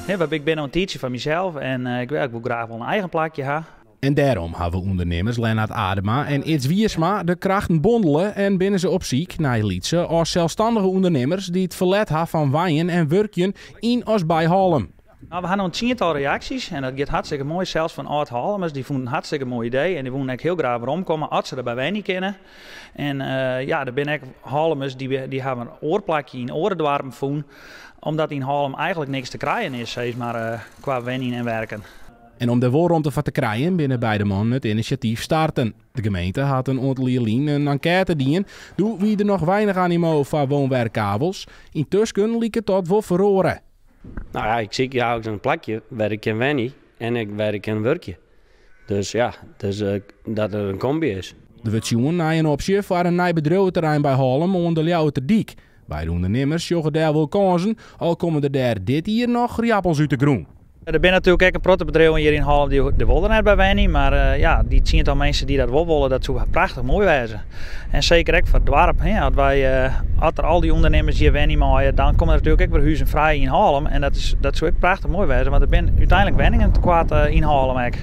Ik bin no in tiidsje foar mysels en ik wol graach wol in eigen plakje ha. En dêrom hawwe ûndernimmers Lennart Adema en Ids Wiersma de krachten bondele en binne se op syk nei lytse of selsstannige ûndernimmers dy't ferlet ha fan wenjen en wurkjen yn of by Hallum. Nou, we ha no in tsiental reaksjes en dat giet hartstikke moai. Sels fan âld-Hallemers, dy fûnen it hartstikke moai idee en dy woenen ek hiel graach weromkomme as se derby wenje kinne. En ja, der binne ek Hallemers dy hawwe in oar plakje yn oare doarpen fûn, omdat yn Hallum eigentlik niks te krijen is, sis mar, kwa wenjen en werken. En om der wol romte foar te krijen, binne beide mannen it inisjatyf starten. De gemeente hat in oantal jier lyn in enkête dien. Doe wie der noch weinich animo foar woon-werkkavels. Yntusken liket dat wol feroare. Nou ja, ik sykje eigentlik in plakje wêr't ik kin wenje en ek wêr't ik kin wurkje. Dus ja, dus dat der in komby is. Der wurdt sjoen nei in opsje foar in nij bedriuweterrein by Hallum oan de Ljouwerterdyk. Beide ûndernimmers sjogge dêr wol kânsen, al komme der dêr dit jier noch riappels út de grûn. Der binne natuerlik ek in protte bedriuwen hjir yn Hallum dy wolle net by wenje, mar ja, dy tsiental minsken dy't dat wol wolle, dat soe prachtich moai wêze. En seker ek foar it doarp. Hè. As as der al dy ûndernimmers hjir wenje meie, dan komme der natuerlik ek wer huzen frij yn Hallum. En dat soe ek prachtich moai wêze, want der binne úteinlik wenningen tekoart yn Hallum ek.